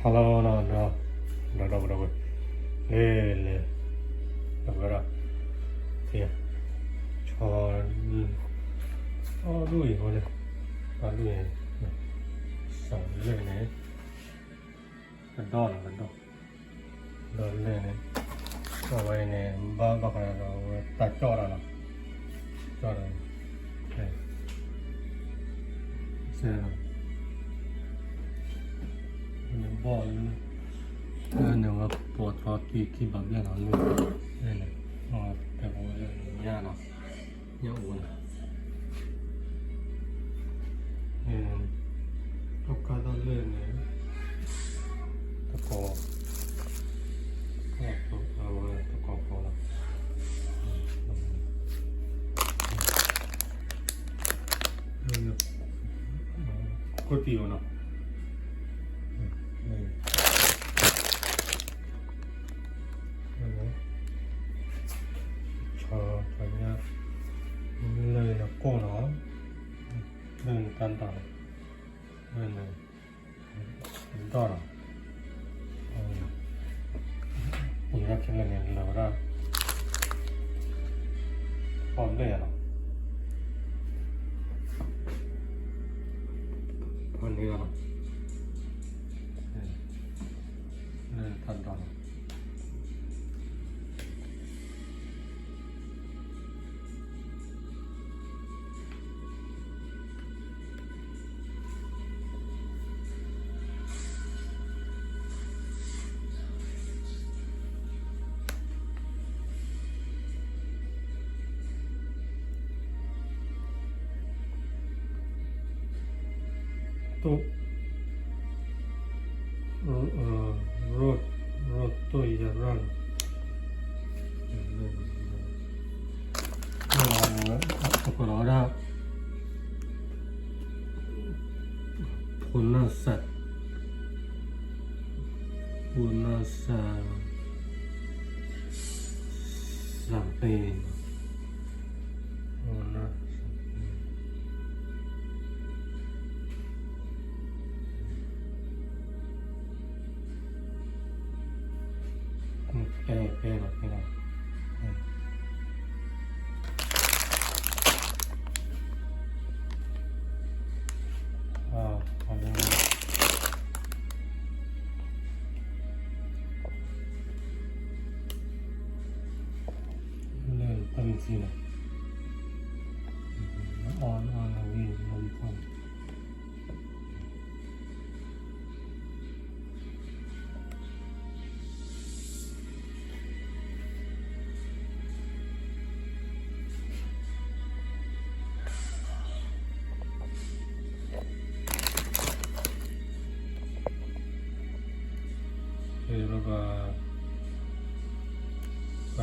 ဟါလီၤနီၤ ဒီး ဒီး ဒီး ဒီး လဲၤ လဲၤ ဒီး ဒီး ဆီ အီၣ်ဒိၣ်အံၤ ဟိလဲၣ် အီၣ်ဒိၣ်အံၤ စးလၢာ်န့ၣ် ကဒီၣ်နီၤ ကဒီၣ် ဒီးလဲၣ်န့ၣ် အဝဲန့ၣ် ဘၣ်ဘၣ်ဃးဒီး အဝဲတၢ်ကၠီၣ်တၢ်နီၤ ကၠီၣ်တၢ် စဲ န့ၣ်ဘီၣ်လၢ လၢန့ၣ်ဝဲပိာ်ထီတံၢ်ခံဘးဘျဲၣ်နီၤလၢ လၢန့ၣ် တဲပဝဲလၢညၣ်နီၤ ညၣ်အိၣ်န့ၣ် အကါတၢ်လၢန့ၣ် တကိး အဝဲတကိးကိးလီၤ ခိၣ်တံၢ်အီၤနီၤ ဆီဆီညါ လၢယကိၢ်နီၤ လၢတၢ်ဒိၣ် လၢ ဒီၣ်နီၤ ယဲဒၣ်ခဲလၢာ်န့ၣ် လၢာ်ဝဲဒၣ် ပီၣ်ဘျဲၣ်နီၤ ပီၣ်န့ၢ်နီၤ လၢတၢ်ဒိၣ်နီၤ တိၢ် ရိၣ် ရိၣ်တိၢ်ယရၣ် ပကလီၤဝဲဒၣ် ဖိနၢ်စၢ် ဖိနၢ်စၢ် စၢ်ပ့ၤ ဖိနၢ်စၢ် ကဲကဲလီၤကဲလီၤ လၢတၢ်မ့ၢ်စံလီၤ အီၣ်အီၣ်လီၤဝံၤလီၤဝံၤ ပ